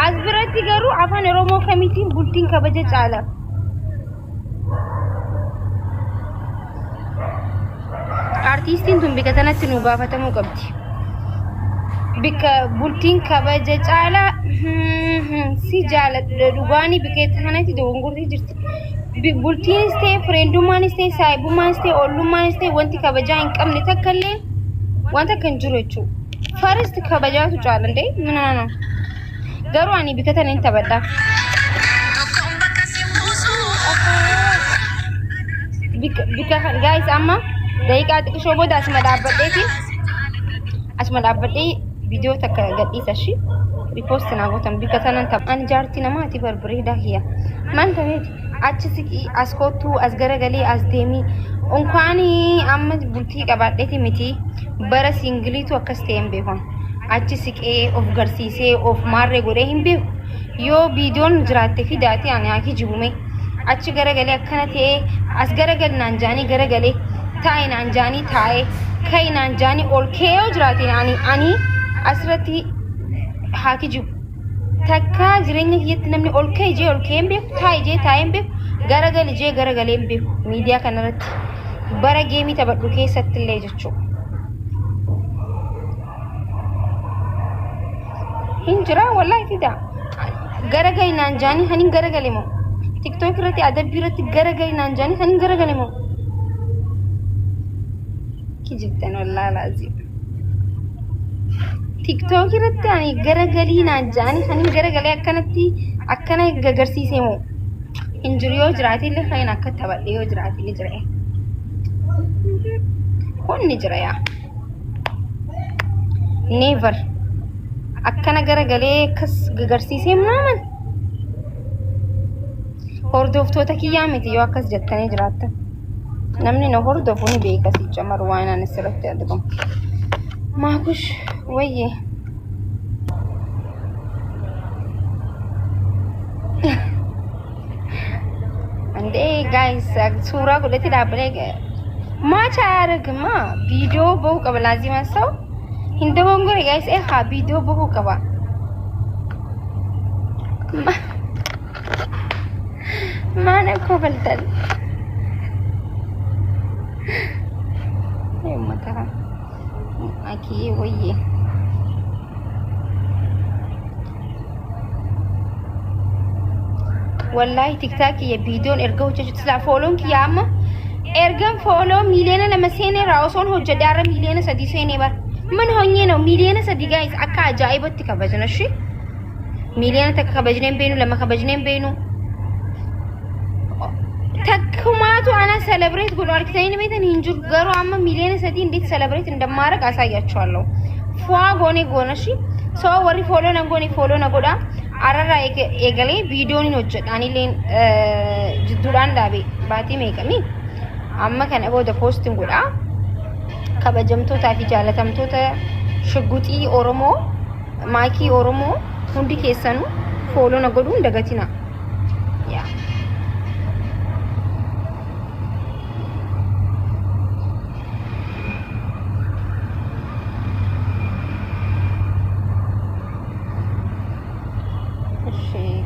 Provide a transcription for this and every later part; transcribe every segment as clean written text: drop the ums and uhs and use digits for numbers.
As biratti garuu afaan Oromoo kamitiin bultiin kabaja caala? Artiistiin tun bika tanatti nu gaafatamuu qabdi. Bika bultiin kabaja caala si jaaladha dhugaanii bika kanatti dogongortee jirti. Bultiinis ta'e, fireendummaanis ta'e, saahibummaanis ta'e, ollummaanis ta'e, wanti kabajaa hin qabne takka illee wanta akka hin jiru jechuudha. First kabajaatu caala ndee minana. Garuu ani bika tana hin taphadha. Bika guys, amma daqiiqaa xiqqishoo booda asuma dhaabbadhee viidiyoo takka gadhiisa shi repost naa gootan. Bika tanan tapha. Ani jaartii namaati barbareedaa kiyya. Maal ta'eeti achi siqii, as kottuu, as garagalee, as deemii? Unkaan amma bultii qabaadheeti miti, bara singleitu akkas ta'e hin beekan. Achi siqee of garsiisee of maarree godhee hin beeku. Yoo viidiyoon jiraatte fidaati, ani haa kijibume. Achi garagalee akkana ta'ee, as garagali naan jaanii garagalee, taa'i naan jaanii taa'ee, ka'i naan jaanii ol ka'ee yoo jiraate, ani asirratti haa kijibu. Takkaa jireenya kiyyatti namni ol ka'e jee ol ka'ee hin beeku, taa'i jee taa'ee hin beeku, garagali jee garagalee hin beeku miidiyaa kanarratti, bara gameii taphadhu keessatti illee jechuudha. Hin jira, wallahi fida. Garagali naan jaanii hanin garagale moo? TikTok irratti, adabbii irratti garagali naan jaanii hanin garagale moo? Kijibtan, wallahi laazim. TikTok irratti ani garagalii naan jaanii hanin garagalee akkanatti akkana gagarsiise moo? Hin jiru. Yoo jiraate illee kan akka taphadhe yoo jiraate illee jira. Kun ni jira yaa. Never akkana garagalee akkas gagarsiisee maaman hordoftoota kiyyaa miti. Yoo akkas jettanii jiraattan, namni na hordofu ni beeka. Si camaru waan ani asirratti argamu. Maakush wayye. እንዴ guys, suuraa godhate dhaabbilee match አያደርግማ። Viidiyoo bahuu qaba, laazima ሰው hin dogongore guys. Haa, viidiyoo bahuu qaba. Maal akka baltan uummata kana akii wayye. Wallahi TikTok kiyya viidiyoon erga hojjechuutti silaa follown kiyya amma ergan follow 2 miiliyoona seenee irraa osoon hojjedhe har'a 3 miiliyoona seenee bara. Man honyee ነው 3 miiliyoona guys, akka ajaa'ibatti kabajna shi. 1 miiliyoona kabajnee hin beenu, lama kabajnee hin beenu. Takkumaatu ana celebrate godhu argitanii beektan hin jiru. Garuu amma 3 miiliyoona እንዴት celebrate እንደማደርግ አሳያችኋለሁ። ፏ goone goona shi. So warri follow na goone follow na godha. Ararraa eegalee viidiyoon hin hojjedha. Anillee jidduudhaan dhaabe baatii meeqami. Amma kana booda postiin godha. Kabajamtootaa fi jaalatamtoota shugguxii Oromoo, maakii Oromoo, hundi keessanuu follow na godhuu hin dagatina. Yaa.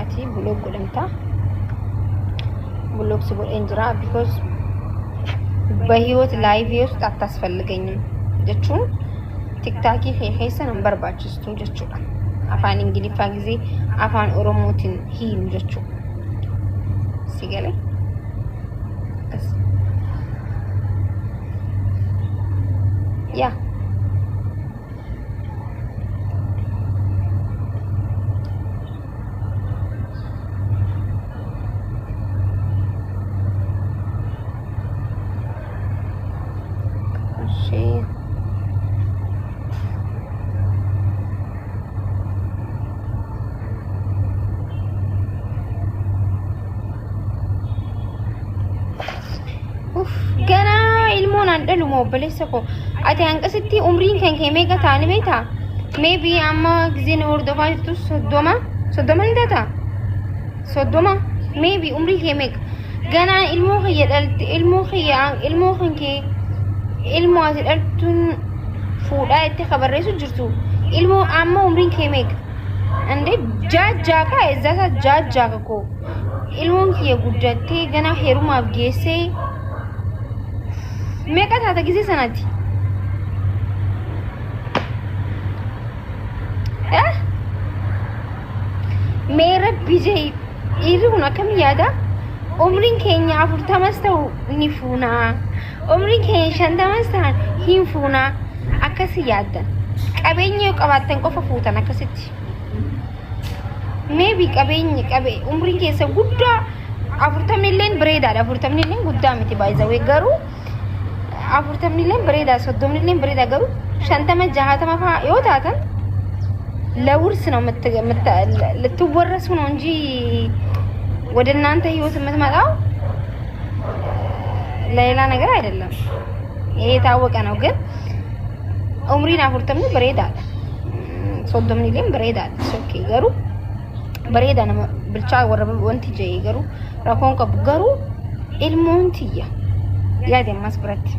Ati block godhamta. Block si godheen jira because በህይወት live ውስጥ አታስፈልገኝም jechuun TikTokii kee keessa nan barbaachistu jechuudha. Afaan Ingiliffaa gisee afaan Oromootiin hiinu jechuudha. Si galee? Akkas. Yaa. Ishee. Uff, ganaa ilmoon aan dhalu moo obboleessa koo? Ati hanqasitti umriin kan kee meeqa ta'ani beektaa? Maybe amma giseen hordofaa jirtu 30, 30 ni taata? 30 maybe. Umrii kee meeqa? Ganaa ilmoo kiyya dhalte, ilmoo kiyya, ilmoo kan kee, ilmoo ati dhaltuun fuudhaa itti kabarreessu jirtu. Ilmoo amma umriin kee meeqa? እንዴ ጃጃ ካ እዛ ሰዓት ጃጃ እኮ ilmoon kiyya guddattee gana heerumaaf geessee meeqa taata gisee sanatti? Eh? Mee rabbi jee dhiirri kun akkam yaada? Umriin keenya 40s ta'u ni fuunaa. Umriin keenya 50s ta'an hin fuunaa. Akkasi yaaddan. Qabeenya yoo qabaattan qofa fuutan akkasitti. Maybe qabeenya qabe umriin keessa guddaa 40 illeen bareedaadha. 40 illeen guddaa miti baay'ee garuu 40 illeen bareedaa, 30 illeen bareedaa, garuu 50 60 fa'aa yoo taatan ለውርስ ነው ልትወረሱ ነው እንጂ ወደ እናንተ ህይወት የምትመጣው ለሌላ ነገር አይደለም። ይሄ የታወቀ ነው። ግን umriin 40 bareedaadha. 30 illeen bareedaadha. Okay, garuu bareeda nama bilchaa warra wanti jee garuu rakkoon qabu, garuu ilmoon tiyya yaade ammas biratti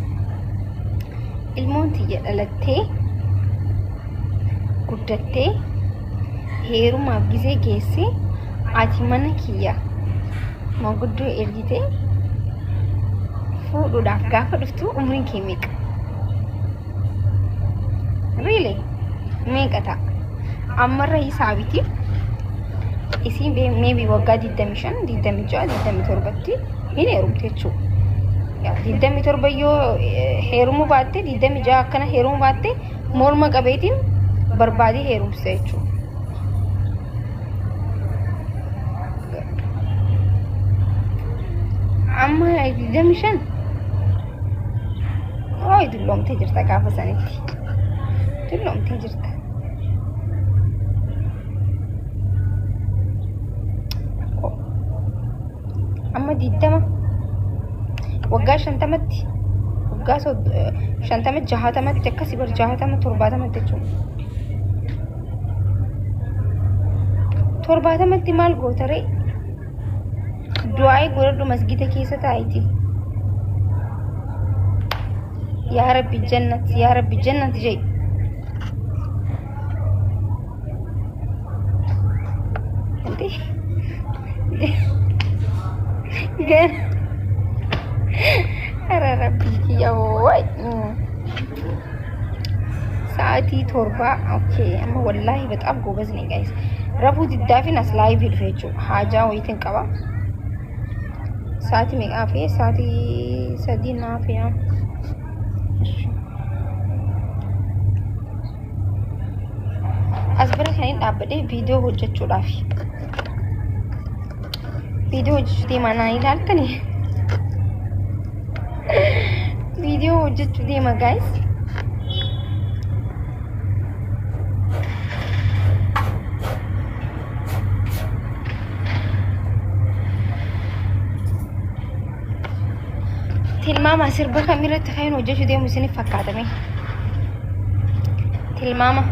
ilmoon tiyya dhalattee guddattee heerumaaf gisee geessee ati mana kiyya manguddoo ergitee fuudhuudhaaf gaafa dhuftu umriin kee meeqa? Really? Meeqa ta'a? Ammarra hisaabiti. Isiin maybe waggaa 25, 26, 27tti hin heerumte jechuudha. 27 yoo heerumuu baatte, 26 akkana heerumuu baatte, morma qabeetiin barbaadee heerumsa jechuudha. Amma 25 ooyi dulloomtee jirta, gaafa sanitti dulloomtee jirta. Amma 20, waggaa 50tti, waggaa 50, 60tti akkasii bar, 60, 70tti jechuudha. 70tti maal goota ree? Du'aa'ii godhadhu, masgida keessa taa'iti. Yaa Rabbi jannat, yaa Rabbi jannat jee. እንዴ ግን ኧረ Rabbi kiyya way sa'aatii 7. Okay, amma wallaahi በጣም ጎበዝ ነኝ guys. Rafuu diddaafin as live dhufe jechuudha. Haajaa wayiitiin qaba. Sa'aatii meeqa hafe? Sa'aatii 3 naaf yaa. As bira kan hin dhaabbadhe viidiyoo hojjechuudhaaf. Viidiyoo hojjechuu deemaa naan ilaaltani. Viidiyoo hojjechuu deema guys. Tilmaama, sirba kamirratti kan hojjechuu deemu isiniif fakkaatame? Tilmaama.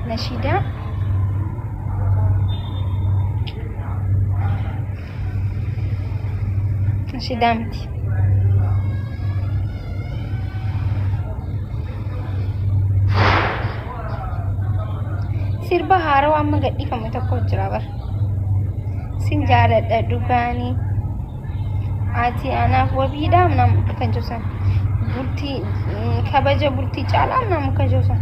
Nashiidaa. Nashiidaa miti. Sirba haarawaa amma gadhiifame tokko jira bara. Sin jaaladha dhugaanii. Ati anaaf wabiidha nam kan jiru. Bultii kabaja bultii caalaa nam kan jiru.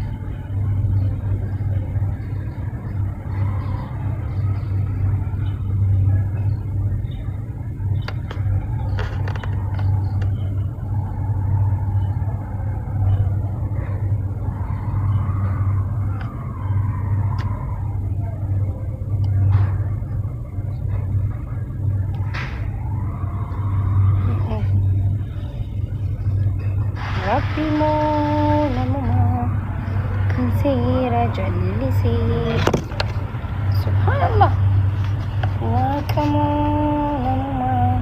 Rabbi moo namumaa kan seera jallisee. Subhaanallah. Waaqa moo namumaa.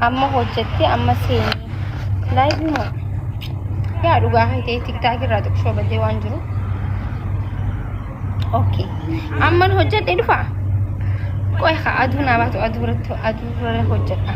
Amma hojjettee amma seenee. Live moo? Yaa dhugaa kan ta'e tiktaak irraa xiqqishoo baddee waan jiru. Okay. Amman hojjedhe dhufa. Qoy haa aduu naa baatu, aduu irratti, aduu irra hojjedha.